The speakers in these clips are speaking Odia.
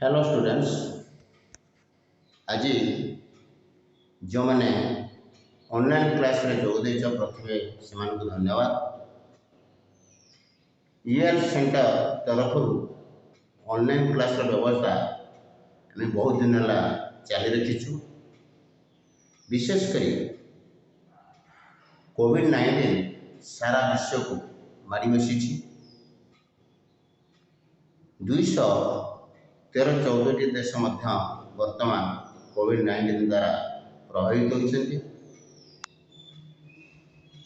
ହ୍ୟାଲୋ ଷ୍ଟୁଡେଣ୍ଟସ୍, ଆଜି ଯେଉଁମାନେ ଅନଲାଇନ୍ କ୍ଲାସ୍ରେ ଯୋଗ ଦେଇଛ, ପ୍ରଥମେ ସେମାନଙ୍କୁ ଧନ୍ୟବାଦ। ଇଏଲ୍ ସେଣ୍ଟର ତରଫରୁ ଅନଲାଇନ୍ କ୍ଲାସ୍ର ବ୍ୟବସ୍ଥା ଆମେ ବହୁତ ଦିନ ହେଲା ଚାଲି ରଖିଛୁ। ବିଶେଷ କରି କୋଭିଡ଼-19 ସାରା ବିଶ୍ୱକୁ ମାଡ଼ି ବସିଛି। 213 14ଟି ଦେଶ ମଧ୍ୟ ବର୍ତ୍ତମାନ କୋଭିଡ଼-19 ଦ୍ୱାରା ପ୍ରଭାବିତ ହୋଇଛନ୍ତି।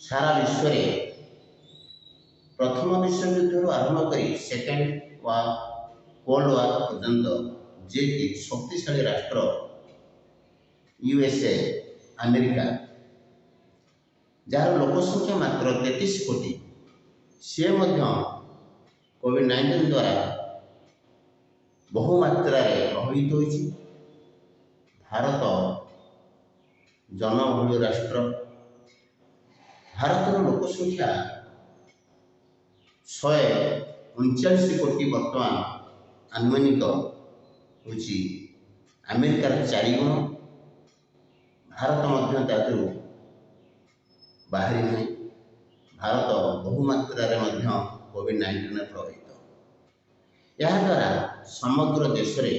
ସାରା ବିଶ୍ୱରେ ପ୍ରଥମ ବିଶ୍ୱଯୁଦ୍ଧରୁ ଆରମ୍ଭ କରି ସେକେଣ୍ଡ ୱାର୍, କୋଲ୍ଡ ୱାର୍ ପର୍ଯ୍ୟନ୍ତ ଯିଏକି ଶକ୍ତିଶାଳୀ ରାଷ୍ଟ୍ର ୟୁଏସ୍ଏ, ଆମେରିକା, ଯାହାର ଲୋକ ସଂଖ୍ୟା ମାତ୍ର 33 କୋଟି, ସିଏ ମଧ୍ୟ କୋଭିଡ଼-19 ଦ୍ୱାରା ବହୁ ମାତ୍ରାରେ ପ୍ରଭାବିତ ହୋଇଛି। ଭାରତ ଜନବହୁଳ ରାଷ୍ଟ୍ର। ଭାରତର ଲୋକ ସଂଖ୍ୟା 139 କୋଟି ବର୍ତ୍ତମାନ ଆନୁମାନିକ ହେଉଛି, ଆମେରିକାର 4 ଗୁଣ। ଭାରତ ମଧ୍ୟ ତା ଦେହରୁ ବାହାରି ନାହିଁ। ଭାରତ ବହୁ ମାତ୍ରାରେ ମଧ୍ୟ କୋଭିଡ଼-19ରେ ପ୍ରଭାବିତ। ଏହାଦ୍ୱାରା ସମଗ୍ର ଦେଶରେ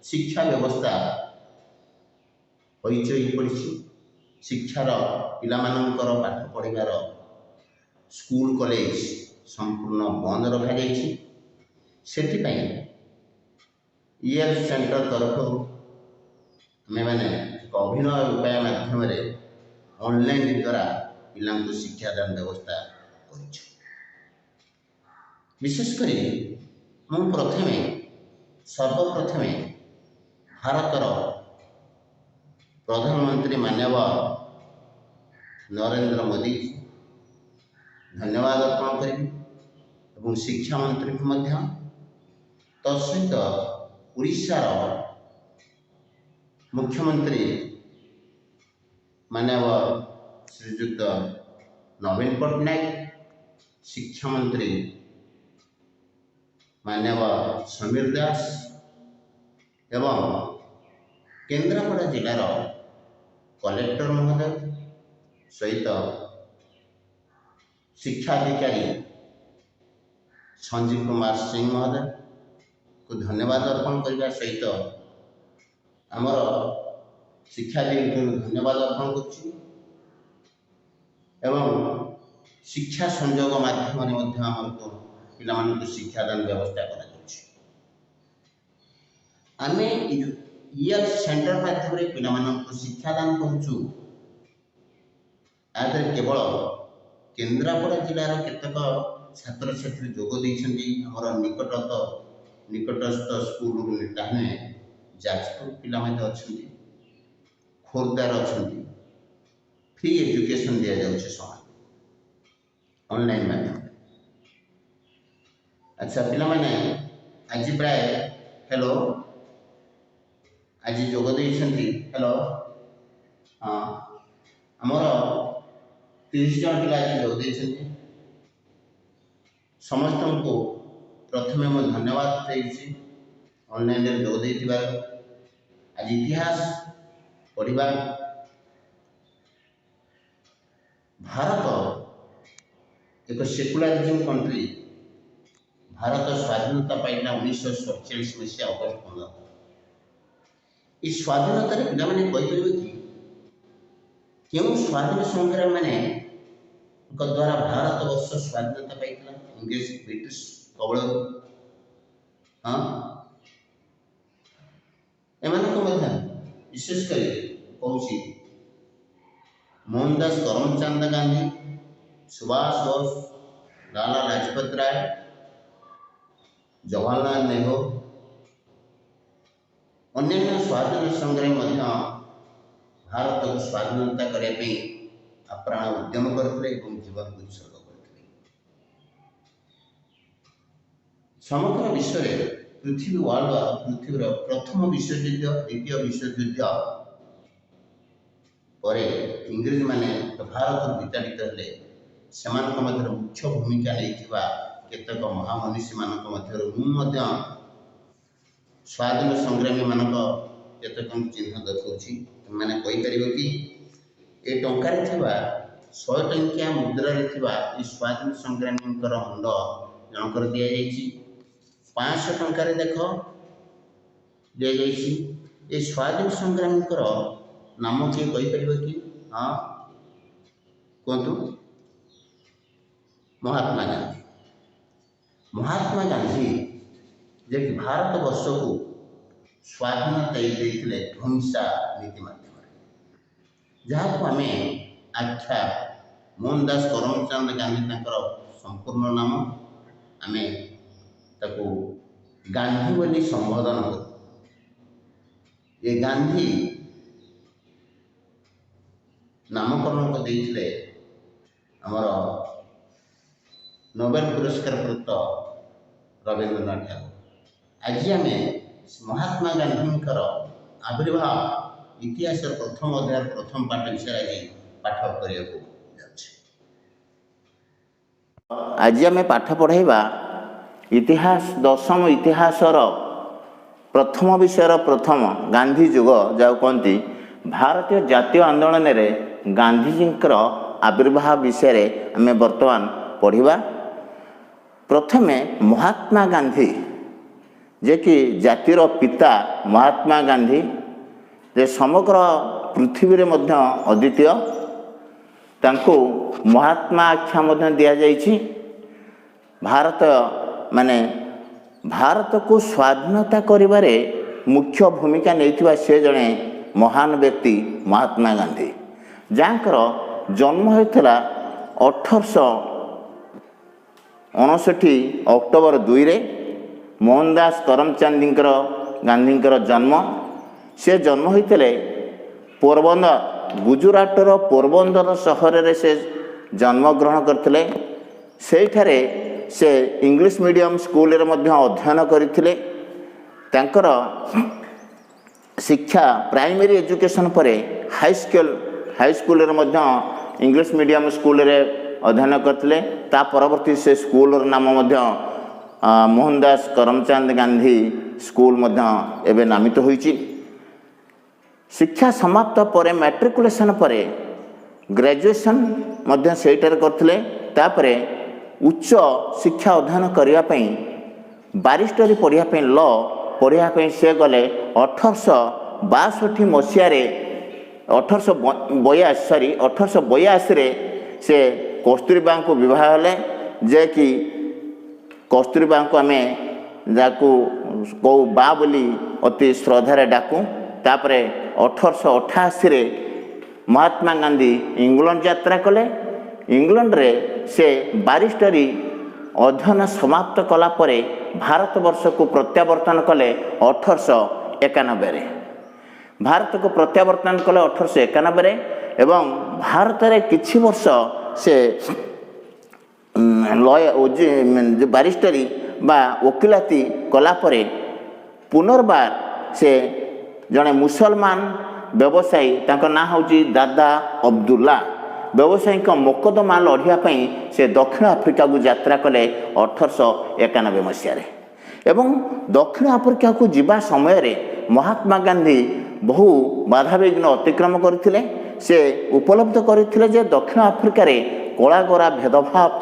ଶିକ୍ଷା ବ୍ୟବସ୍ଥା ହଇଚଇ ପଡ଼ିଛି। ଶିକ୍ଷାର ପିଲାମାନଙ୍କର ପାଠ ପଢ଼ିବାର ସ୍କୁଲ କଲେଜ ସମ୍ପୂର୍ଣ୍ଣ ବନ୍ଦ ରଖାଯାଇଛି। ସେଥିପାଇଁ ଇଏଲ୍ ସେଣ୍ଟର ତରଫରୁ ଆମେମାନେ ଏକ ଅଭିନବ ଉପାୟ ମାଧ୍ୟମରେ ଅନଲାଇନ୍ ଦ୍ୱାରା ପିଲାଙ୍କୁ ଶିକ୍ଷାଦାନ ବ୍ୟବସ୍ଥା କରିଛୁ। ବିଶେଷ କରି ମୁଁ ପ୍ରଥମେ ସର୍ବପ୍ରଥମେ ଭାରତର ପ୍ରଧାନମନ୍ତ୍ରୀ ମାନ୍ୟବର ନରେନ୍ଦ୍ର ମୋଦି ଧନ୍ୟବାଦ ଅର୍ପଣ କରିବି ଏବଂ ଶିକ୍ଷାମନ୍ତ୍ରୀଙ୍କୁ ମଧ୍ୟ। ତତ୍ସହିତ ଓଡ଼ିଶାର ମୁଖ୍ୟମନ୍ତ୍ରୀ ମାନ୍ୟବର ଶ୍ରୀଯୁକ୍ତ ନବୀନ ପଟ୍ଟନାୟକ, ଶିକ୍ଷାମନ୍ତ୍ରୀ ମାନ୍ୟବର ସମୀର ଦାସ ଏବଂ କେନ୍ଦ୍ରାପଡ଼ା ଜିଲ୍ଲାର କଲେକ୍ଟର ମହୋଦୟ ସହିତ ଶିକ୍ଷାଧିକାରୀ ସଞ୍ଜୀବ କୁମାର ସିଂ ମହୋଦୟକୁ ଧନ୍ୟବାଦ ଅର୍ପଣ କରିବା ସହିତ ଆମର ଶିକ୍ଷାବିତଙ୍କୁ ଧନ୍ୟବାଦ ଅର୍ପଣ କରୁଛି ଏବଂ ଶିକ୍ଷା ସଂଯୋଗ ମାଧ୍ୟମରେ ମଧ୍ୟ ଆମକୁ ପିଲାମାନଙ୍କୁ ଶିକ୍ଷାଦାନ ବ୍ୟବସ୍ଥା କରାଯାଉଛି। ଆମେ ଏଇ ଯେଉଁ ଇଏଲ୍ ସେଣ୍ଟର ମାଧ୍ୟମରେ ପିଲାମାନଙ୍କୁ ଶିକ୍ଷାଦାନ କରୁଛୁ, ୟା ଦେହରେ କେବଳ କେନ୍ଦ୍ରାପଡ଼ା ଜିଲ୍ଲାର କେତେକ ଛାତ୍ରଛାତ୍ରୀ ଯୋଗ ଦେଇଛନ୍ତି ଆମର ନିକଟସ୍ଥ ସ୍କୁଲରୁ। ତାହା ନୁହେଁ, ଯାଜପୁର ପିଲା ମଧ୍ୟ ଅଛନ୍ତି, ଖୋର୍ଦ୍ଧାର ଅଛନ୍ତି। ଫ୍ରି ଏଜୁକେସନ୍ ଦିଆଯାଉଛି ସମାନ ଅନଲାଇନ୍ ମାଧ୍ୟମରେ। ଆଚ୍ଛା ପିଲାମାନେ, ଆଜି ପ୍ରାୟ, ହ୍ୟାଲୋ, ଆଜି ଯୋଗ ଦେଇଛନ୍ତି, ହ୍ୟାଲୋ, ହଁ, ଆମର 30 ଜଣ ପିଲା ଆଜି ଯୋଗ ଦେଇଛନ୍ତି। ସମସ୍ତଙ୍କୁ ପ୍ରଥମେ ମୁଁ ଧନ୍ୟବାଦ ଦେଇଛି ଅନଲାଇନରେ ଯୋଗ ଦେଇଥିବାରୁ। ଆଜି ଇତିହାସ ପଢ଼ିବା। ଭାରତ ଏକ ସେକୁଲାରିଜିମ୍ କଣ୍ଟ୍ରି। ଭାରତ ସ୍ୱାଧୀନତା ପାଇଲା 1947 ମସିହା ଅଗଷ୍ଟ 15। ଏଇ ସ୍ୱାଧୀନତାରେ ପିଲାମାନେ କହିପାରିବେ କି, କେଉଁ ସ୍ୱାଧୀନ ସଂଗ୍ରାମୀମାନେ ଙ୍କ ଦ୍ୱାରା ଭାରତ ବର୍ଷ ସ୍ୱାଧୀନତା ପାଇଥିଲା ଇଂରେଜ ବ୍ରିଟିଶ କବଳରୁ? ହଁ, ଏମାନଙ୍କ ମଧ୍ୟ ବିଶେଷ କରି କହୁଛି ମୋହନଦାସ କରମଚାନ୍ଦ ଗାନ୍ଧୀ, ସୁଭାଷ ବୋଷ, ଲାଲା ଲାଜପତ ରାୟ, ଜବାହରଲାଲ ନେହେରୁ, ଅନ୍ୟାନ୍ୟ ସ୍ୱାଧୀନ ସଂଗ୍ରାମୀ ମଧ୍ୟ ଭାରତକୁ ସ୍ୱାଧୀନତା କରିବା ପାଇଁ ଆପ୍ରାଣ ଉଦ୍ୟମ କରିଥିଲେ ଏବଂ ଜୀବନକୁ ଉତ୍ସର୍ଗ କରିଥିଲେ। ସମଗ୍ର ବିଶ୍ୱରେ ପୃଥିବୀ ୱାର୍ଲଡ ପୃଥିବୀର ପ୍ରଥମ ବିଶ୍ୱଯୁଦ୍ଧ, ଦ୍ୱିତୀୟ ବିଶ୍ୱଯୁଦ୍ଧ ପରେ ଇଂରେଜମାନେ ଭାରତରୁ ବିତାଡ଼ିତ ହେଲେ। ସେମାନଙ୍କ ମଧ୍ୟରେ ମୁଖ୍ୟ ଭୂମିକା ନେଇଥିବା କେତେକ ମହାମନୀଷୀମାନଙ୍କ ମଧ୍ୟରୁ ମୁଁ ମଧ୍ୟ ସ୍ୱାଧୀନ ସଂଗ୍ରାମୀମାନଙ୍କ କେତେକ ଚିହ୍ନ ଦେଖାଉଛି। ତୁମେମାନେ କହିପାରିବ କି, ଏ ଟଙ୍କାରେ ଥିବା, 100 ଟଙ୍କିଆ ମୁଦ୍ରାରେ ଥିବା ଏ ସ୍ୱାଧୀନ ସଂଗ୍ରାମୀଙ୍କର ମୁଣ୍ଡ ଜଣଙ୍କର ଦିଆଯାଇଛି? 500 ଟଙ୍କାରେ ଦେଖ ଦିଆଯାଇଛି। ଏ ସ୍ୱାଧୀନ ସଂଗ୍ରାମୀଙ୍କର ନାମ କିଏ କହିପାରିବ କି? ହଁ, କୁହନ୍ତୁ। ମହାତ୍ମା ଗାନ୍ଧୀ। ମହାତ୍ମା ଗାନ୍ଧୀ ଯିଏକି ଭାରତ ବର୍ଷକୁ ସ୍ୱାଧୀନତା ଦେଇଥିଲେ ଅହିଂସା ନୀତି ମାଧ୍ୟମରେ, ଯାହାକୁ ଆମେ ଆଖ୍ୟା ମୋହନ ଦାସ କରମଚାନ୍ଦ ଗାନ୍ଧୀ ତାଙ୍କର ସମ୍ପୂର୍ଣ୍ଣ ନାମ, ଆମେ ତାକୁ ଗାନ୍ଧୀ ବୋଲି ସମ୍ବୋଧନ କରୁ। ଏ ଗାନ୍ଧୀ ନାମକରଣ ଦେଇଥିଲେ ଆମର ନୋବେଲ ପୁରସ୍କାର ପ୍ରାପ୍ତ ରବୀନ୍ଦ୍ରନାଥ ଠାକୁର। ଆଜି ଆମେ ମହାତ୍ମା ଗାନ୍ଧୀଙ୍କର ଆବିର୍ଭାବ ଇତିହାସର ପ୍ରଥମ ଅଧ୍ୟାୟର ପ୍ରଥମ ପାଠ ବିଷୟରେ ଆଜି ପାଠ କରିବାକୁ ଯାଉଛି। ଆଜି ଆମେ ପାଠ ପଢ଼ାଇବା ଇତିହାସ, ଦଶମ ଇତିହାସର ପ୍ରଥମ ବିଷୟର ପ୍ରଥମ ଗାନ୍ଧୀ ଯୁଗ, ଯାହାକୁ କହନ୍ତି ଭାରତୀୟ ଜାତୀୟ ଆନ୍ଦୋଳନରେ ଗାନ୍ଧିଜୀଙ୍କର ଆବିର୍ଭାବ ବିଷୟରେ ଆମେ ବର୍ତ୍ତମାନ ପଢ଼ିବା। ପ୍ରଥମେ ମହାତ୍ମା ଗାନ୍ଧୀ, ଯିଏକି ଜାତିର ପିତା ମହାତ୍ମା ଗାନ୍ଧୀ, ଯେ ସମଗ୍ର ପୃଥିବୀରେ ମଧ୍ୟ ଅଦ୍ୱିତୀୟ, ତାଙ୍କୁ ମହାତ୍ମା ଆଖ୍ୟା ମଧ୍ୟ ଦିଆଯାଇଛି। ଭାରତ ମାନେ ଭାରତକୁ ସ୍ୱାଧୀନତା କରିବାରେ ମୁଖ୍ୟ ଭୂମିକା ନେଇଥିବା ସେ ଜଣେ ମହାନ ବ୍ୟକ୍ତି ମହାତ୍ମା ଗାନ୍ଧୀ, ଯାହାଙ୍କର ଜନ୍ମ ହୋଇଥିଲା 1859 ଅକ୍ଟୋବର 2ରେ। ମୋହନ ଦାସ କରମଚାନ୍ଦୀଙ୍କର ଗାନ୍ଧୀଙ୍କର ଜନ୍ମ। ସେ ଜନ୍ମ ହୋଇଥିଲେ ପୋରବନ୍ଦର, ଗୁଜୁରାଟର ପୋରବନ୍ଦର ସହରରେ ସେ ଜନ୍ମଗ୍ରହଣ କରିଥିଲେ। ସେଇଠାରେ ସେ ଇଂଲିଶ ମିଡ଼ିୟମ୍ ସ୍କୁଲରେ ମଧ୍ୟ ଅଧ୍ୟୟନ କରିଥିଲେ। ତାଙ୍କର ଶିକ୍ଷା ପ୍ରାଇମେରୀ ଏଜୁକେସନ୍ ପରେ ହାଇସ୍କୁଲରେ ମଧ୍ୟ ଇଂଲିଶ ମିଡ଼ିୟମ୍ ସ୍କୁଲରେ ଅଧ୍ୟୟନ କରିଥିଲେ। ତା ପରବର୍ତ୍ତୀ ସେ ସ୍କୁଲର ନାମ ମଧ୍ୟ ମୋହନ ଦାସ କରମଚାନ୍ଦ ଗାନ୍ଧୀ ସ୍କୁଲ ମଧ୍ୟ ଏବେ ନାମିତ ହୋଇଛି। ଶିକ୍ଷା ସମାପ୍ତ ପରେ, ମାଟ୍ରିକୁଲେସନ୍ ପରେ ଗ୍ରାଜୁଏସନ୍ ମଧ୍ୟ ସେଇଠାରେ କରିଥିଲେ। ତାପରେ ଉଚ୍ଚ ଶିକ୍ଷା ଅଧ୍ୟୟନ କରିବା ପାଇଁ, ବାରିଷ୍ଟରୀ ପଢ଼ିବା ପାଇଁ, ଲ ପଢ଼ିବା ପାଇଁ ସେ ଗଲେ 1862 ମସିହାରେ, 1882, ସରି, 1882ରେ ସେ କସ୍ତୁରବାଙ୍କୁ ବିବାହ ହେଲେ, ଯେ କି କସ୍ତୁରବାଙ୍କୁ ଆମେ ଯାହାକୁ କହୁ ବା ବୋଲି ଅତି ଶ୍ରଦ୍ଧାରେ ଡାକୁ। ତାପରେ 1888ରେ ମହାତ୍ମା ଗାନ୍ଧୀ ଇଂଲଣ୍ଡ ଯାତ୍ରା କଲେ। ଇଂଲଣ୍ଡରେ ସେ ବାରିଷ୍ଟରୀ ଅଧ୍ୟୟନ ସମାପ୍ତ କଲା ପରେ ଭାରତବର୍ଷକୁ ପ୍ରତ୍ୟାବର୍ତ୍ତନ କଲେ 1891ରେ। ଭାରତକୁ ପ୍ରତ୍ୟାବର୍ତ୍ତନ କଲେ 1891ରେ ଏବଂ ଭାରତରେ କିଛି ବର୍ଷ ସେ ଲୟ ବାରିଷ୍ଟରୀ ବା ଓକିଲାତି କଲା ପରେ ପୁନର୍ବାର ସେ ଜଣେ ମୁସଲମାନ ବ୍ୟବସାୟୀ, ତାଙ୍କ ନାଁ ହେଉଛି ଦାଦା ଅବଦୁଲ୍ଲା, ବ୍ୟବସାୟୀଙ୍କ ମୋକଦ୍ଦମା ଲଢ଼ିବା ପାଇଁ ସେ ଦକ୍ଷିଣ ଆଫ୍ରିକାକୁ ଯାତ୍ରା କଲେ 1891 ମସିହାରେ। ଏବଂ ଦକ୍ଷିଣ ଆଫ୍ରିକାକୁ ଯିବା ସମୟରେ ମହାତ୍ମା ଗାନ୍ଧୀ ବହୁ ବାଧାବିଘ୍ନ ଅତିକ୍ରମ କରିଥିଲେ। ସେ ଉପଲବ୍ଧ କରିଥିଲେ ଯେ ଦକ୍ଷିଣ ଆଫ୍ରିକାରେ କଳାଗୋରା ଭେଦଭାବ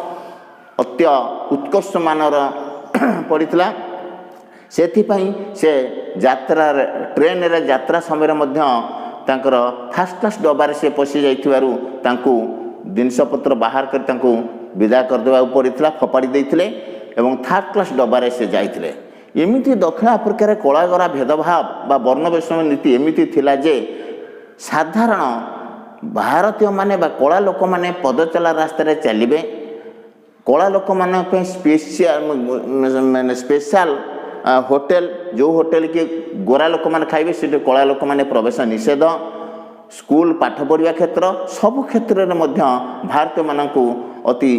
ଅତ୍ୟ ଉତ୍କର୍ଷମାନର ପଡ଼ିଥିଲା। ସେଥିପାଇଁ ସେ ଯାତ୍ରାରେ, ଟ୍ରେନରେ ଯାତ୍ରା ସମୟରେ ମଧ୍ୟ ତାଙ୍କର ଫାର୍ଷ୍ଟ କ୍ଲାସ୍ ଡବାରେ ସେ ପଶି ଯାଇଥିବାରୁ ତାଙ୍କୁ ଜିନିଷପତ୍ର ବାହାର କରି ତାଙ୍କୁ ବିଦା କରିଦେବାକୁ ପଡ଼ିଥିଲା, ଫୋପାଡ଼ି ଦେଇଥିଲେ ଏବଂ ଥାର୍ଡ଼ କ୍ଲାସ୍ ଡବାରେ ସେ ଯାଇଥିଲେ। ଏମିତି ଦକ୍ଷିଣ ଆଫ୍ରିକାରେ କଳାଗୋରା ଭେଦଭାବ ବା ବର୍ଣ୍ଣ ବୈଷମ୍ୟ ନୀତି ଏମିତି ଥିଲା ଯେ ସାଧାରଣ ଭାରତୀୟମାନେ ବା କଳା ଲୋକମାନେ ପଦଚଲା ରାସ୍ତାରେ ଚାଲିବେ, କଳା ଲୋକମାନଙ୍କ ପାଇଁ ସ୍ପେସିଆଲ ମାନେ ସ୍ପେଶାଲ ହୋଟେଲ, ଯେଉଁ ହୋଟେଲ କି ଗୋରା ଲୋକମାନେ ଖାଇବେ, ସେଠି କଳା ଲୋକମାନେ ପ୍ରବେଶ ନିଷେଧ। ସ୍କୁଲ ପାଠ ପଢ଼ିବା କ୍ଷେତ୍ର, ସବୁ କ୍ଷେତ୍ରରେ ମଧ୍ୟ ଭାରତୀୟମାନଙ୍କୁ ଅତି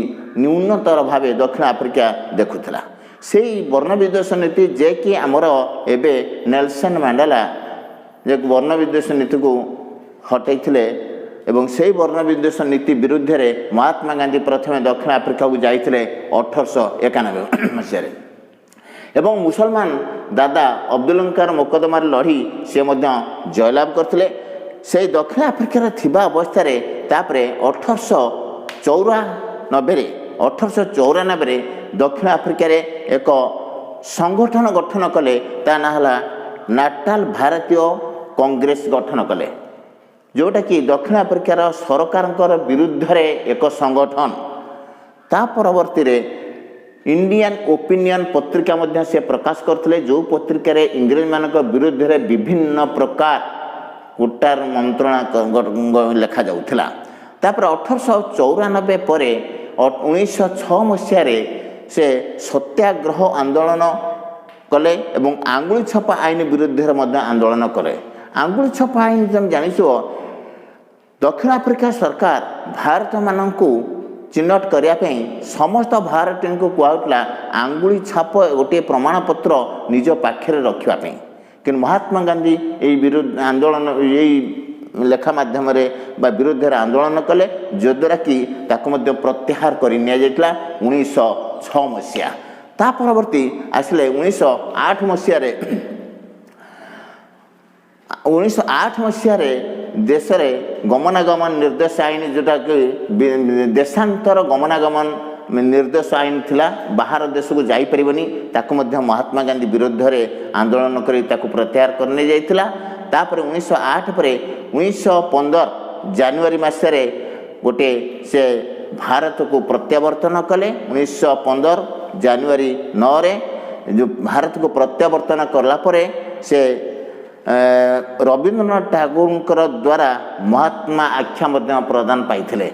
ନ୍ୟୁନତର ଭାବେ ଦକ୍ଷିଣ ଆଫ୍ରିକା ଦେଖୁଥିଲା। ସେଇ ବର୍ଣ୍ଣ ବିଦ୍ୱେଷ ନୀତି, ଯେ କି ଆମର ଏବେ ନେଲସନ୍ ମାଣ୍ଡେଲା ଯେ ବର୍ଣ୍ଣ ବିଦ୍ୱେଷ ନୀତିକୁ ହଟାଇଥିଲେ, ଏବଂ ସେଇ ବର୍ଣ୍ଣ ବିଦ୍ୱେଷ ନୀତି ବିରୁଦ୍ଧରେ ମହାତ୍ମା ଗାନ୍ଧୀ ପ୍ରଥମେ ଦକ୍ଷିଣ ଆଫ୍ରିକାକୁ ଯାଇଥିଲେ 1891 ମସିହାରେ। ଏବଂ ମୁସଲମାନ ଦାଦା ଅବଦୁଲଙ୍କର ମୋକଦ୍ଦମାରେ ଲଢ଼ି ସେ ମଧ୍ୟ ଜୟଲାଭ କରିଥିଲେ। ସେଇ ଦକ୍ଷିଣ ଆଫ୍ରିକାରେ ଥିବା ଅବସ୍ଥାରେ ତାପରେ 1894ରେ ଦକ୍ଷିଣ ଆଫ୍ରିକାରେ ଏକ ସଂଗଠନ ଗଠନ କଲେ। ତା ନାଁ ହେଲା ନାଟାଲ ଭାରତୀୟ କଂଗ୍ରେସ ଗଠନ କଲେ, ଯେଉଁଟାକି ଦକ୍ଷିଣ ଆଫ୍ରିକାର ସରକାରଙ୍କର ବିରୁଦ୍ଧରେ ଏକ ସଂଗଠନ। ତା ପରବର୍ତ୍ତୀରେ ଇଣ୍ଡିଆନ୍ ଓପିନିଅନ୍ ପତ୍ରିକା ମଧ୍ୟ ସେ ପ୍ରକାଶ କରିଥିଲେ, ଯେଉଁ ପତ୍ରିକାରେ ଇଂରେଜମାନଙ୍କ ବିରୁଦ୍ଧରେ ବିଭିନ୍ନ ପ୍ରକାର କୁଟାର ମନ୍ତ୍ରଣା ଲେଖାଯାଉଥିଲା। ତାପରେ 1894 ପରେ 1906 ମସିହାରେ ସେ ସତ୍ୟାଗ୍ରହ ଆନ୍ଦୋଳନ କଲେ ଏବଂ ଆଙ୍ଗୁଳି ଛପା ଆଇନ ବିରୁଦ୍ଧରେ ମଧ୍ୟ ଆନ୍ଦୋଳନ କଲେ। ଆଙ୍ଗୁଳି ଛପା ଆଇନ ତମେ ଜାଣିଥିବ, ଦକ୍ଷିଣ ଆଫ୍ରିକା ସରକାର ଭାରତମାନଙ୍କୁ ଚିହ୍ନଟ କରିବା ପାଇଁ ସମସ୍ତ ଭାରତୀୟଙ୍କୁ କୁହାଯାଉଥିଲା ଆଙ୍ଗୁଳି ଛାପ ଗୋଟିଏ ପ୍ରମାଣପତ୍ର ନିଜ ପାଖରେ ରଖିବା ପାଇଁ। କିନ୍ତୁ ମହାତ୍ମା ଗାନ୍ଧୀ ଏଇ ବିରୁଦ୍ଧ ଆନ୍ଦୋଳନ, ଏଇ ଲେଖା ମାଧ୍ୟମରେ ବା ବିରୁଦ୍ଧରେ ଆନ୍ଦୋଳନ କଲେ, ଯଦ୍ୱାରା କି ତାକୁ ମଧ୍ୟ ପ୍ରତ୍ୟାହାର କରି ନିଆଯାଇଥିଲା 1906 ମସିହା। ତା ପରବର୍ତ୍ତୀ ଆସିଲେ 1908 ମସିହାରେ। 1908 ମସିହାରେ ଦେଶରେ ଗମନାଗମନ ନିର୍ଦ୍ଦେଶ ଆଇନ, ଯେଉଁଟାକି ଦେଶାନ୍ତର ଗମନାଗମନ ନିର୍ଦ୍ଦେଶ ଆଇନ ଥିଲା, ବାହାର ଦେଶକୁ ଯାଇପାରିବନି, ତାକୁ ମଧ୍ୟ ମହାତ୍ମା ଗାନ୍ଧୀ ବିରୁଦ୍ଧରେ ଆନ୍ଦୋଳନ କରି ତାକୁ ପ୍ରତ୍ୟାହାର କରିନେଇଯାଇଥିଲା। ତାପରେ 1908 ପରେ 1915 ଜାନୁଆରୀ ମାସରେ ଗୋଟିଏ ସେ ଭାରତକୁ ପ୍ରତ୍ୟାବର୍ତ୍ତନ କଲେ। 1915 ଜାନୁଆରୀ 9ରେ ଯେଉଁ ଭାରତକୁ ପ୍ରତ୍ୟାବର୍ତ୍ତନ କଲା ପରେ ସେ ରବୀନ୍ଦ୍ରନାଥ ଠାକୁରଙ୍କର ଦ୍ୱାରା ମହାତ୍ମା ଆଖ୍ୟା ମଧ୍ୟ ପ୍ରଦାନ ପାଇଥିଲେ।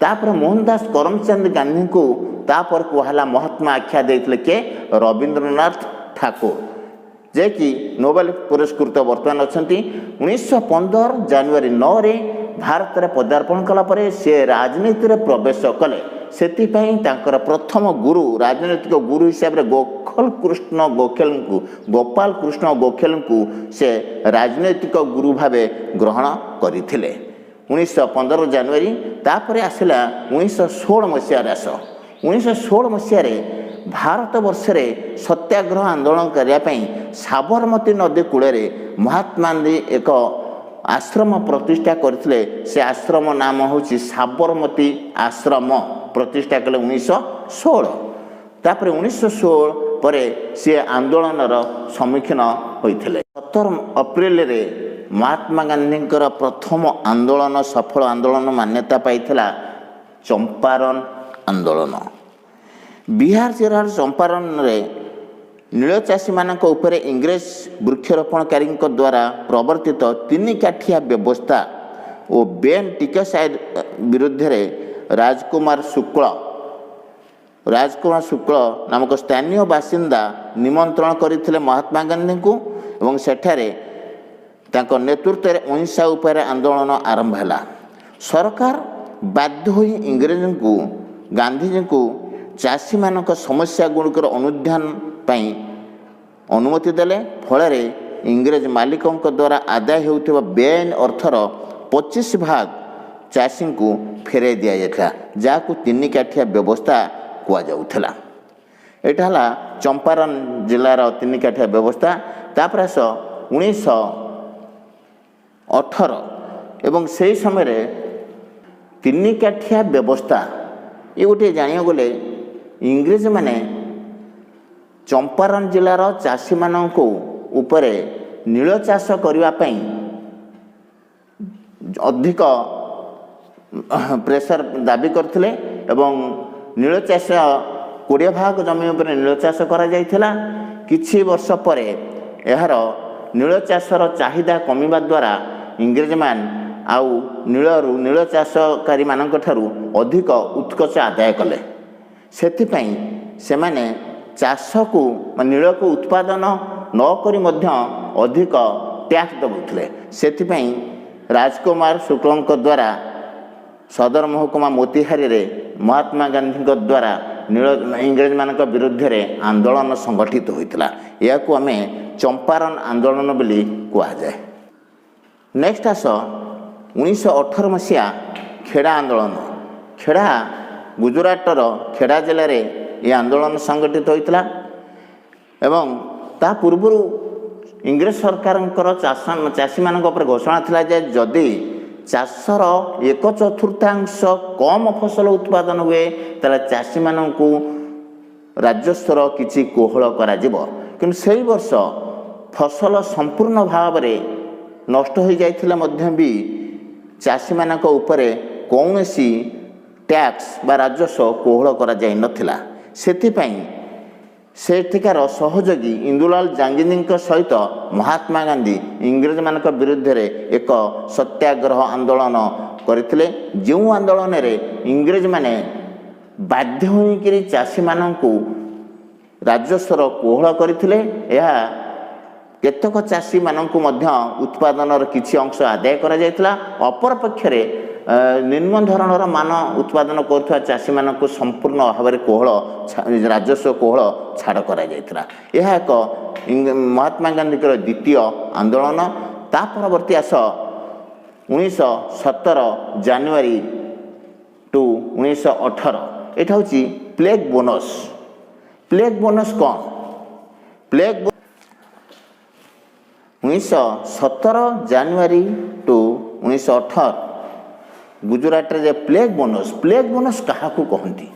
ତାପରେ ମୋହନଦାସ କରମଚାନ୍ଦ ଗାନ୍ଧୀଙ୍କୁ ତାପରେ କୁହାହେଲା ମହାତ୍ମା ଆଖ୍ୟା ଦେଇଥିଲେ କିଏ? ରବୀନ୍ଦ୍ରନାଥ ଠାକୁର, ଯିଏକି ନୋବେଲ ପୁରସ୍କୃତ ବର୍ତ୍ତମାନ ଅଛନ୍ତି। 1915 ଜାନୁଆରୀ 9ରେ ଭାରତରେ ପଦାର୍ପଣ କଲା ପରେ ସେ ରାଜନୀତିରେ ପ୍ରବେଶ କଲେ। ସେଥିପାଇଁ ତାଙ୍କର ପ୍ରଥମ ଗୁରୁ, ରାଜନୈତିକ ଗୁରୁ ହିସାବରେ ଗୋପାଳ କୃଷ୍ଣ ଗୋଖେଲଙ୍କୁ ସେ ରାଜନୈତିକ ଗୁରୁ ଭାବେ ଗ୍ରହଣ କରିଥିଲେ 1915 ଜାନୁଆରୀ। ତାପରେ ଆସିଲା 1916 ମସିହାରେ ଆସ। 1916 ମସିହାରେ ଭାରତ ବର୍ଷରେ ସତ୍ୟାଗ୍ରହ ଆନ୍ଦୋଳନ କରିବା ପାଇଁ ସାବରମତୀ ନଦୀ କୂଳରେ ମହାତ୍ମା ଗାନ୍ଧୀ ଏକ ଆଶ୍ରମ ପ୍ରତିଷ୍ଠା କରିଥିଲେ। ସେ ଆଶ୍ରମ ନାମ ହେଉଛି ସାବରମତୀ ଆଶ୍ରମ, ପ୍ରତିଷ୍ଠା କଲେ 1916। ତାପରେ 1916 ପରେ ସିଏ ଆନ୍ଦୋଳନର ସମ୍ମୁଖୀନ ହୋଇଥିଲେ। 17 ଅପ୍ରିଲରେ ମହାତ୍ମା ଗାନ୍ଧୀଙ୍କର ପ୍ରଥମ ଆନ୍ଦୋଳନ, ସଫଳ ଆନ୍ଦୋଳନ ମାନ୍ୟତା ପାଇଥିଲା, ଚମ୍ପାରନ ଆନ୍ଦୋଳନ। ବିହାର ଜିଲ୍ଲାର ଚମ୍ପାରନରେ ନୀଳ ଚାଷୀମାନଙ୍କ ଉପରେ ଇଂରେଜ ବୃକ୍ଷରୋପଣକାରୀଙ୍କ ଦ୍ୱାରା ପ୍ରବର୍ତ୍ତିତ ତିନି କାଠିଆ ବ୍ୟବସ୍ଥା ଓ ବେନ୍ ଟିକସ ବିରୁଦ୍ଧରେ ରାଜକୁମାର ଶୁକ୍ଳ ନାମକ ସ୍ଥାନୀୟ ବାସିନ୍ଦା ନିମନ୍ତ୍ରଣ କରିଥିଲେ ମହାତ୍ମା ଗାନ୍ଧୀଙ୍କୁ ଏବଂ ସେଠାରେ ତାଙ୍କ ନେତୃତ୍ୱରେ ଅହିଂସା ଉପରେ ଆନ୍ଦୋଳନ ଆରମ୍ଭ ହେଲା। ସରକାର ବାଧ୍ୟ ହୋଇ ଇଂରେଜଙ୍କୁ, ଗାନ୍ଧିଜୀଙ୍କୁ ଚାଷୀମାନଙ୍କ ସମସ୍ୟା ଗୁଡ଼ିକର ଅନୁଧ୍ୟାନ ପାଇଁ ଅନୁମତି ଦେଲେ। ଫଳରେ ଇଂରେଜ ମାଲିକଙ୍କ ଦ୍ୱାରା ଆଦାୟ ହେଉଥିବା ବେଆଇନ ଅର୍ଥର 25 ଭାଗ ଚାଷୀଙ୍କୁ ଫେରାଇ ଦିଆଯାଇଥିଲା, ଯାହାକୁ ତିନି କାଠିଆ ବ୍ୟବସ୍ଥା କୁହାଯାଉଥିଲା। ଏଇଟା ହେଲା ଚମ୍ପାରନ ଜିଲ୍ଲାର ତିନି କାଠିଆ ବ୍ୟବସ୍ଥା। ତାପରେ ଆସ 1918 ଏବଂ ସେହି ସମୟରେ ତିନି କାଠିଆ ବ୍ୟବସ୍ଥା ଏ ଗୋଟିଏ ଜାଣିବାକୁ ଗଲେ ଇଂରେଜମାନେ ଚମ୍ପାରନ ଜିଲ୍ଲାର ଚାଷୀମାନଙ୍କୁ ଉପରେ ନୀଳ ଚାଷ କରିବା ପାଇଁ ଅଧିକ ପ୍ରେସର ଦାବି କରିଥିଲେ ଏବଂ ନୀଳ ଚାଷ 20 ଭାଗ ଜମି ଉପରେ ନୀଳ ଚାଷ କରାଯାଇଥିଲା। କିଛି ବର୍ଷ ପରେ ଏହାର ନୀଳ ଚାଷର ଚାହିଦା କମିବା ଦ୍ୱାରା ଇଂରେଜମାନେ ଆଉ ନୀଳ ଚାଷକାରୀମାନଙ୍କ ଠାରୁ ଅଧିକ ଉତ୍କୋଚ ଆଦାୟ କଲେ। ସେଥିପାଇଁ ସେମାନେ ଚାଷକୁ, ନୀଳକୁ ଉତ୍ପାଦନ ନ କରି ମଧ୍ୟ ଅଧିକ ଟ୍ୟାକ୍ସ ଦେଉଥିଲେ। ସେଥିପାଇଁ ରାଜକୁମାର ଶୁକ୍ଳଙ୍କ ଦ୍ୱାରା ସଦର ମହକୁମା ମୋତିହାରୀରେ ମହାତ୍ମା ଗାନ୍ଧୀଙ୍କ ଦ୍ୱାରା ନୀଳ ଇଂରେଜମାନଙ୍କ ବିରୁଦ୍ଧରେ ଆନ୍ଦୋଳନ ସଂଗଠିତ ହୋଇଥିଲା। ଏହାକୁ ଆମେ ଚମ୍ପାରନ ଆନ୍ଦୋଳନ ବୋଲି କୁହାଯାଏ। ନେକ୍ସଟ ଆସ 1918 ମସିହା ଖେଡ଼ା ଆନ୍ଦୋଳନ। ଖେଡ଼ା, ଗୁଜୁରାଟର ଖେଡ଼ା ଜିଲ୍ଲାରେ ଏ ଆନ୍ଦୋଳନ ସଂଗଠିତ ହୋଇଥିଲା ଏବଂ ତା ପୂର୍ବରୁ ଇଂରେଜ ସରକାରଙ୍କର ଚାଷୀମାନଙ୍କ ଉପରେ ଘୋଷଣା ଥିଲା ଯେ ଯଦି ଚାଷର ଏକ ଚତୁର୍ଥାଂଶ କମ୍ ଫସଲ ଉତ୍ପାଦନ ହୁଏ, ତାହେଲେ ଚାଷୀମାନଙ୍କୁ ରାଜସ୍ୱର କିଛି କୋହଳ କରାଯିବ। କିନ୍ତୁ ସେଇ ବର୍ଷ ଫସଲ ସମ୍ପୂର୍ଣ୍ଣ ଭାବରେ ନଷ୍ଟ ହୋଇଯାଇଥିଲେ ମଧ୍ୟ ବି ଚାଷୀମାନଙ୍କ ଉପରେ କୌଣସି ଟ୍ୟାକ୍ସ ବା ରାଜସ୍ୱ କୋହଳ କରାଯାଇନଥିଲା। ସେଥିପାଇଁ ସେଠିକାର ସହଯୋଗୀ ଇନ୍ଦୁଲାଲ ଯାଜ୍ଞିକଙ୍କ ସହିତ ମହାତ୍ମା ଗାନ୍ଧୀ ଇଂରେଜମାନଙ୍କ ବିରୁଦ୍ଧରେ ଏକ ସତ୍ୟାଗ୍ରହ ଆନ୍ଦୋଳନ କରିଥିଲେ, ଯେଉଁ ଆନ୍ଦୋଳନରେ ଇଂରେଜମାନେ ବାଧ୍ୟ ହୋଇକରି ଚାଷୀମାନଙ୍କୁ ରାଜସ୍ୱର କୋହଳ କରିଥିଲେ। ଏହା କେତେକ ଚାଷୀମାନଙ୍କୁ ମଧ୍ୟ ଉତ୍ପାଦନର କିଛି ଅଂଶ ଆଦାୟ କରାଯାଇଥିଲା। ଅପରପକ୍ଷରେ ନିମ୍ନ ଧରଣର ମାନ ଉତ୍ପାଦନ କରୁଥିବା ଚାଷୀମାନଙ୍କୁ ସମ୍ପୂର୍ଣ୍ଣ ଭାବରେ କୋହଳ ରାଜସ୍ୱ କୋହଳ ଛାଡ଼ କରାଯାଇଥିଲା। ଏହା ଏକ ମହାତ୍ମା ଗାନ୍ଧୀଙ୍କର ଦ୍ୱିତୀୟ ଆନ୍ଦୋଳନ। ତା ପରବର୍ତ୍ତୀ ଆସ 1917 ଜାନୁଆରୀ ଟୁ 1918। ଏଇଟା ହେଉଛି ପ୍ଲେଗ୍ ବୋନସ୍। ପ୍ଲେଗ୍ ବୋନସ୍ କ'ଣ? ପ୍ଲେଗ୍ 1917 ଜାନୁଆରୀ ଟୁ 1918 ଗୁଜୁରାଟରେ ଯେ ପ୍ଲେଗ୍ ବୋନସ୍। ପ୍ଲେଗ୍ ବୋନସ୍ କାହାକୁ କହନ୍ତି?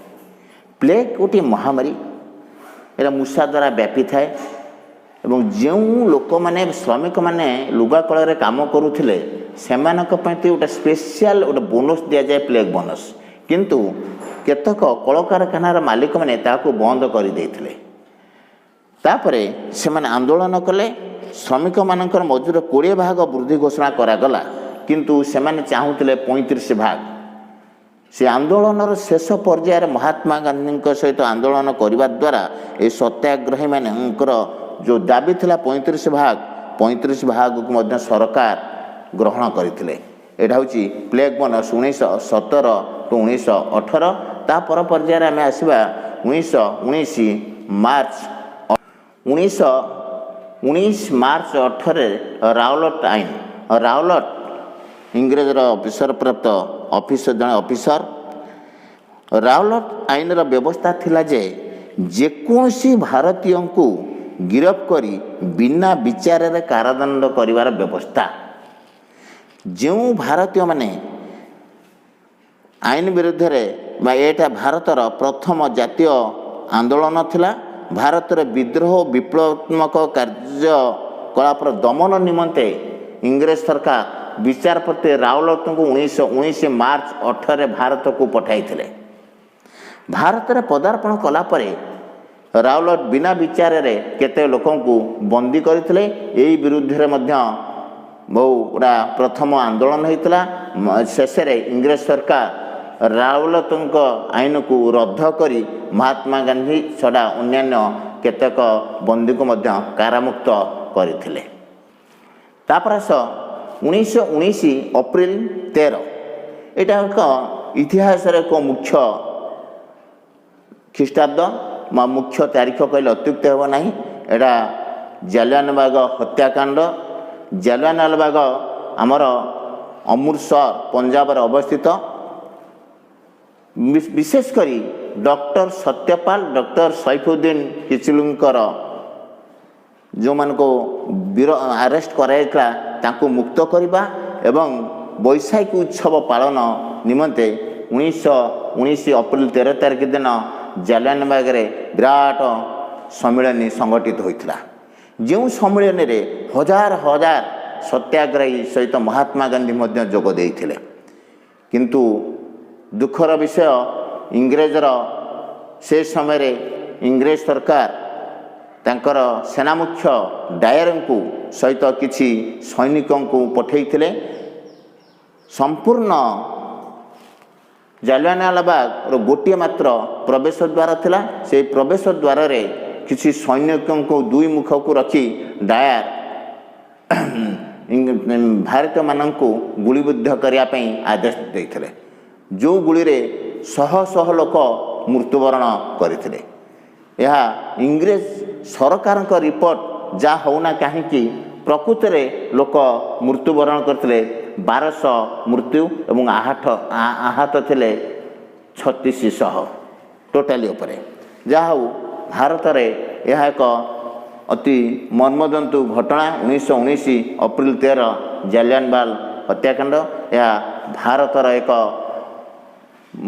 ପ୍ଲେଗ୍ ଗୋଟିଏ ମହାମାରୀ। ଏଇଟା ମୂଷା ଦ୍ୱାରା ବ୍ୟାପିଥାଏ ଏବଂ ଯେଉଁ ଲୋକମାନେ, ଶ୍ରମିକମାନେ ଲୁଗା କଳରେ କାମ କରୁଥିଲେ, ସେମାନଙ୍କ ପାଇଁ ଗୋଟେ ସ୍ପେଶିଆଲ ଗୋଟେ ବୋନସ୍ ଦିଆଯାଏ, ପ୍ଲେଗ୍ ବୋନସ୍। କିନ୍ତୁ କେତେକ କଳକାରଖାନାର ମାଲିକମାନେ ତାହାକୁ ବନ୍ଦ କରିଦେଇଥିଲେ। ତାପରେ ସେମାନେ ଆନ୍ଦୋଳନ କଲେ। ଶ୍ରମିକମାନଙ୍କର ମଜୁରୀ 20 ଭାଗ ବୃଦ୍ଧି ଘୋଷଣା କରାଗଲା, କିନ୍ତୁ ସେମାନେ ଚାହୁଁଥିଲେ 35 ଭାଗ। ସେ ଆନ୍ଦୋଳନର ଶେଷ ପର୍ଯ୍ୟାୟରେ ମହାତ୍ମା ଗାନ୍ଧୀଙ୍କ ସହିତ ଆନ୍ଦୋଳନ କରିବା ଦ୍ୱାରା ଏ ସତ୍ୟାଗ୍ରହୀମାନଙ୍କର ଯେଉଁ ଦାବି ଥିଲା 35 ଭାଗ, 35 ଭାଗକୁ ମଧ୍ୟ ସରକାର ଗ୍ରହଣ କରିଥିଲେ। ଏଇଟା ହେଉଛି ପ୍ଲେଗ୍ ବୋନସ୍, 1917 ଟୁ 1918। ତା ପର ପର୍ଯ୍ୟାୟରେ ଆମେ ଆସିବା 1919 ମାର୍ଚ୍ଚ। 1919 ମାର୍ଚ୍ଚ 18ରେ ରାଉଲଟ ଆଇନ। ରାଉଲଟ ଇଂରେଜର ଅଫିସର ପ୍ରାପ୍ତ ଅଫିସର, ଜଣେ ଅଫିସର। ରାଉଲଟ ଆଇନର ବ୍ୟବସ୍ଥା ଥିଲା ଯେ ଯେକୌଣସି ଭାରତୀୟଙ୍କୁ ଗିରଫ କରି ବିନା ବିଚାରରେ କାରାଦଣ୍ଡ କରିବାର ବ୍ୟବସ୍ଥା। ଯେଉଁ ଭାରତୀୟମାନେ ଆଇନ ବିରୁଦ୍ଧରେ ବା ଏଇଟା ଭାରତର ପ୍ରଥମ ଜାତୀୟ ଆନ୍ଦୋଳନ ଥିଲା। ଭାରତରେ ବିଦ୍ରୋହ ଓ ବିପ୍ଳବାତ୍ମକ କାର୍ଯ୍ୟକଳାପର ଦମନ ନିମନ୍ତେ ଇଂରେଜ ସରକାର ବିଚାରପତି ରାଉଲଟଙ୍କୁ 1919 ମାର୍ଚ୍ଚ 18ରେ ଭାରତକୁ ପଠାଇଥିଲେ। ଭାରତରେ ପଦାର୍ପଣ କଲା ପରେ ରାଉଲଟ ବିନା ବିଚାରରେ କେତେ ଲୋକଙ୍କୁ ବନ୍ଦୀ କରିଥିଲେ। ଏହି ବିରୁଦ୍ଧରେ ମଧ୍ୟ ବହୁ ଗୁଡ଼ା ପ୍ରଥମ ଆନ୍ଦୋଳନ ହୋଇଥିଲା। ଶେଷରେ ଇଂରେଜ ସରକାର ରାଉଲଟଙ୍କ ଆଇନକୁ ରଦ୍ଦ କରି ମହାତ୍ମା ଗାନ୍ଧୀ ଛଡ଼ା ଅନ୍ୟାନ୍ୟ କେତେକ ବନ୍ଦୀକୁ ମଧ୍ୟ କାରାମୁକ୍ତ କରିଥିଲେ। ତାପରେ ଆସ 1919 ଅପ୍ରିଲ 13। ଏଇଟା ଏକ ଇତିହାସର ଏକ ମୁଖ୍ୟ ଖ୍ରୀଷ୍ଟାବ୍ଦ ବା ମୁଖ୍ୟ ତାରିଖ କହିଲେ ଅତ୍ୟୁକ୍ତି ହେବ ନାହିଁ। ଏଇଟା ଜାଲିଆନବାଗ ହତ୍ୟାକାଣ୍ଡ। ଜାଲିଆନବାଗ ଆମର ଅମୃତସର, ପଞ୍ଜାବରେ ଅବସ୍ଥିତ। ବିଶେଷ କରି ଡକ୍ଟର ସତ୍ୟପାଲ, ଡକ୍ଟର ସୈଫୁଦ୍ଦିନ କିଚଲୁଙ୍କର ଯେଉଁମାନଙ୍କୁ ବୀର ଆରେଷ୍ଟ କରାଯାଇଥିଲା, ତାଙ୍କୁ ମୁକ୍ତ କରିବା ଏବଂ ବୈଶାଖୀ ଉତ୍ସବ ପାଳନ ନିମନ୍ତେ 1919 ଅପ୍ରିଲ 13 ତାରିଖ ଦିନ ଜାଲିଆନବାଗରେ ବିରାଟ ସମ୍ମିଳନୀ ସଂଗଠିତ ହୋଇଥିଲା, ଯେଉଁ ସମ୍ମିଳନୀରେ ହଜାର ହଜାର ସତ୍ୟାଗ୍ରହୀ ସହିତ ମହାତ୍ମା ଗାନ୍ଧୀ ମଧ୍ୟ ଯୋଗ ଦେଇଥିଲେ। କିନ୍ତୁ ଦୁଃଖର ବିଷୟ, ଇଂରେଜର ସେ ସମୟରେ ଇଂରେଜ ସରକାର ତାଙ୍କର ସେନାମୁଖ୍ୟ ଡାୟରଙ୍କୁ ସହିତ କିଛି ସୈନିକଙ୍କୁ ପଠାଇଥିଲେ। ସମ୍ପୂର୍ଣ୍ଣ ଜାଲିଆନାଲାବାଗର ଗୋଟିଏ ମାତ୍ର ପ୍ରବେଶ ଦ୍ୱାର ଥିଲା। ସେଇ ପ୍ରବେଶ ଦ୍ୱାରରେ କିଛି ସୈନିକଙ୍କୁ ଦୁଇ ମୁଖକୁ ରଖି ଡାୟାର ଭାରତୀୟମାନଙ୍କୁ ଗୁଳିବିଦ୍ଧ କରିବା ପାଇଁ ଆଦେଶ ଦେଇଥିଲେ, ଯେଉଁ ଗୁଳିରେ ଶହ ଶହ ଲୋକ ମୃତ୍ୟୁବରଣ କରିଥିଲେ। ଏହା ଇଂରେଜ ସରକାରଙ୍କ ରିପୋର୍ଟ ଯାହା ହେଉନା କାହିଁକି, ପ୍ରକୃତରେ ଲୋକ ମୃତ୍ୟୁବରଣ କରିଥିଲେ 1200 ମୃତ୍ୟୁ ଏବଂ ଆହତ ଥିଲେ 3600 ଟୋଟାଲି ଉପରେ। ଯାହା ହେଉ, ଭାରତରେ ଏହା ଏକ ଅତି ମର୍ମନ୍ତୁଦ ଘଟଣା, 1919 ଅପ୍ରିଲ 13 ଜାଲିଆନବାଲ ହତ୍ୟାକାଣ୍ଡ। ଏହା ଭାରତର ଏକ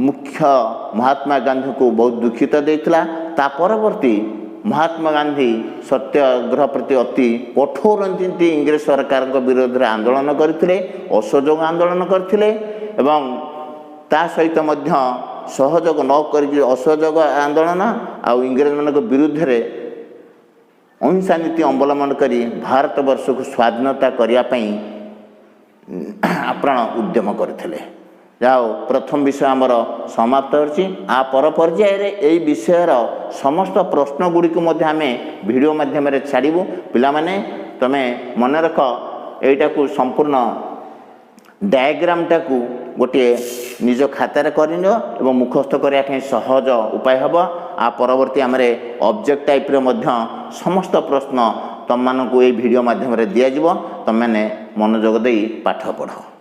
ମୁଖ୍ୟ ମହାତ୍ମା ଗାନ୍ଧୀଙ୍କୁ ବହୁତ ଦୁଃଖିତ ଦେଇଥିଲା। ତା ପରବର୍ତ୍ତୀ ମହାତ୍ମା ଗାନ୍ଧୀ ସତ୍ୟାଗ୍ରହ ପ୍ରତି ଅତି କଠୋର ନୀତି, ଇଂରେଜ ସରକାରଙ୍କ ବିରୋଧରେ ଆନ୍ଦୋଳନ କରିଥିଲେ, ଅସହଯୋଗ ଆନ୍ଦୋଳନ କରିଥିଲେ ଏବଂ ତା ସହିତ ମଧ୍ୟ ସହଯୋଗ ନ କରିକି ଅସହଯୋଗ ଆନ୍ଦୋଳନ ଆଉ ଇଂରେଜମାନଙ୍କ ବିରୁଦ୍ଧରେ ଅହିଂସା ନୀତି ଅବଲମ୍ବନ କରି ଭାରତବର୍ଷକୁ ସ୍ୱାଧୀନତା କରିବା ପାଇଁ ଆପ୍ରାଣ ଉଦ୍ୟମ କରିଥିଲେ। ଯାହା ହଉ, ପ୍ରଥମ ବିଷୟ ଆମର ସମାପ୍ତ କରିଛି। ଆ ପର ପର୍ଯ୍ୟାୟରେ ଏଇ ବିଷୟର ସମସ୍ତ ପ୍ରଶ୍ନ ଗୁଡ଼ିକୁ ମଧ୍ୟ ଆମେ ଭିଡ଼ିଓ ମାଧ୍ୟମରେ ଛାଡ଼ିବୁ। ପିଲାମାନେ, ତୁମେ ମନେ ରଖ, ଏଇଟାକୁ ସମ୍ପୂର୍ଣ୍ଣ ଡାୟାଗ୍ରାମଟାକୁ ଗୋଟିଏ ନିଜ ଖାତାରେ କରିନିଅ ଏବଂ ମୁଖସ୍ଥ କରିବା ପାଇଁ ସହଜ ଉପାୟ ହେବ। ଆ ପରବର୍ତ୍ତୀ ଆମର ଅବଜେକ୍ଟ ଟାଇପ୍ରେ ମଧ୍ୟ ସମସ୍ତ ପ୍ରଶ୍ନ ତୁମମାନଙ୍କୁ ଏଇ ଭିଡ଼ିଓ ମାଧ୍ୟମରେ ଦିଆଯିବ। ତୁମେମାନେ ମନୋଯୋଗ ଦେଇ ପାଠ ପଢ଼।